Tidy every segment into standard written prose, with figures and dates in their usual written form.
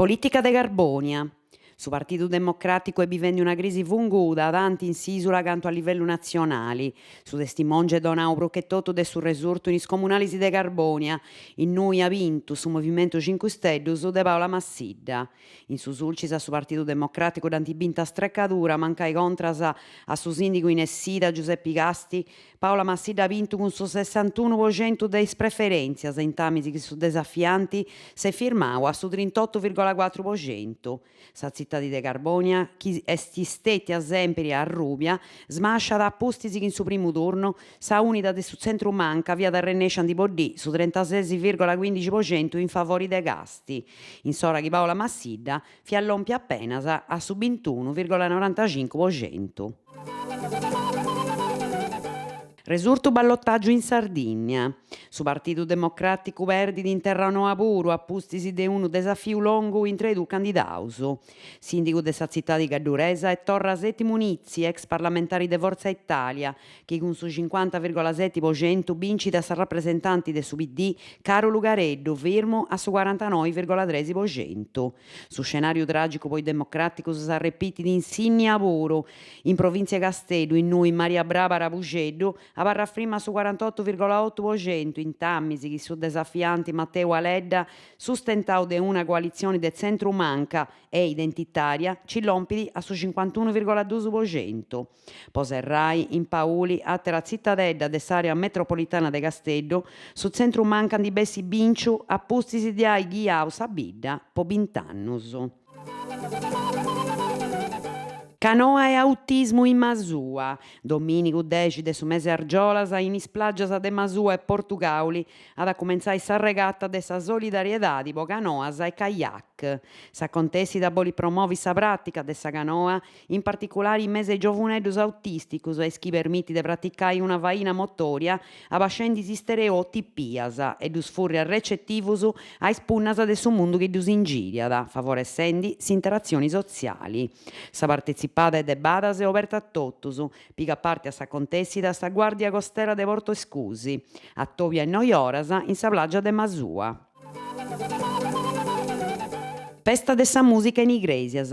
Polìtica de Carbònia. Su Partidu Democràticu est bivendi una crisi funguda, tanti in s'ìsula cantu a livellu natzionali. Su testimòngiu est donau prus che totu de su resurtu in is comunalis de Carbònia, innui at bintu su Movimentu Cincu Steddus de Paola Massidda. In su Sulcis a su Partidu Democràticu dd'ant binta a strecadura, mancai contras a su sìndigu in essida Giuseppi Gasti, Paola Massidda at bintu cun su sessantunu po centu de is preferèntzias, intamis chi su desafianti s'est firmau a su trintotu virgola cuatru po centu. Sa tzitadi de Carbònia, chi est stètia sèmpiri arrùbia, smasciat a pustis chi in su primu turnu s'aunida de su tzentru-manca fiat arrennèscia a ndi boddì su trentases virgola cuindixi po centu in favori de Gasti, in s'ora chi Paola Massidda fiat lòmpia apenas a su bintunu virgola norantacincu po centu. Resurtu ballotàgiu in Sardìnnia. Su Partidu Democràticu perdit in Terranoa puru a pustis de unu desafiu longu intre is duus candidaus. Sìndigu de sa tzitadi gadduresa est torra Sètimu Nizzi, ex parlamentari de Forza Italia, chi cun su cincuanta virgola seti po centu bincit a s'arrapresentanti de su PD Càrulu Careddu, firmu a su corantanoi virgola tres po centu. Su scenàriu tràgicu po is democràticus s'arrepitit in Sìnnia puru, in provìntzia 'e Casteddu, innui Maria Bràbara Pusceddu abarrat frima a su corantotu virgola otu po centu, intamis chi su desafianti Mateu Aledda, sustentau de una coalitzioni de tzentru-manca e identitària, nci lompit a su cincuantunu virgola dus po centu. Po serrai, in Pauli, àtera tzitadedda de s'àrea metropolitana de Casteddu, su tzentru-manca ndi bessit bìnciu a pustis de ai ghiau sa bidda po bint'annus. Canoa e autismu in Masua. Domìnigu dexi de su mese argiolas, in is plàgias de Masua e Portu Cauli at a cumentzai sa regata de sa solidariedadi po canoas e kayak. S'acontèssida bolit promovi sa pràtica de sa canoa in particulari in mesu a is giovuneddus autìsticus a is chi permitit de praticai una faina motòria abascendi is istereotipias e ddus furriat recetivus a is punnas de su mundu chi ddus ingìriat, favoressendi s'interatzioni sotziali. Sa partetzipada est de badas e oberta a totus, pigat parti a s'acontèssida sa Guàrdia Costera de Portoscusi. Atòbiu a is noi oras in sa plàgia de Masua. Festa de sa mùsica in Igrèsias.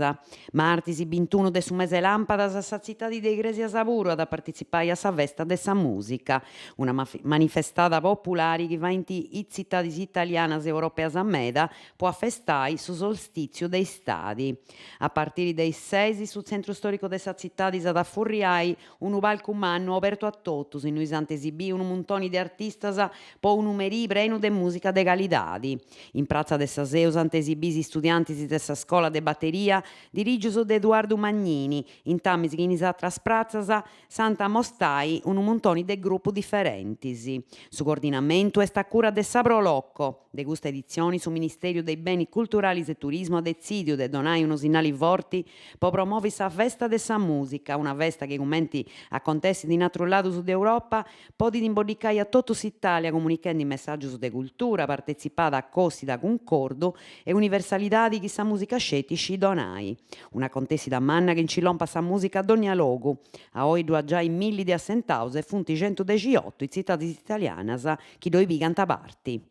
Martis bintunu de su mese làmpadas sa tzitadi de Igrèsias puru at a partitzipai a sa festa de sa mùsica, una manifestada populari chi faint is tzitadis italianas e europeas meda po afestai su solstìtziu de istadi. A partiri de is ses su tzentru stòricu de sa tzitadi s'at a furriai Unu palcu mannu obertu a totus, innui s'ant esibì unu muntoni de artistas po unu merì prenu de mùsica de calidadi. In pratza de sa Seu s'ant esibì is istudiantis de sa scola de bateria dirìgius de Eduardu Magnini, intamis chi in is atras pratzas s'ant a amostai unu muntoni de grupus diferentis. Su coordinamentu est a cura de sa Pro Loco. De custa editzioni su Ministèriu de is Benis Culturalis e Turismu at detzìdiu de donai unu sinnali forti po promovi sa festa de sa mùsica, una festa chi cumenti acontessit in atrus ladus de Europa, podit imboddicai a totu s'Itàlia comunichendi messàgius de cultura, partetzipada, còsida, cuncordu e universalidadi chi sa mùsica sceti scit donai. Un'acontèssida manna chi nci lompat sa mùsica a dònnia logu. A oi ddu at giai milli de assentaus e funt centudexiotu is tzitadis italianas chi ddoi pigant parti.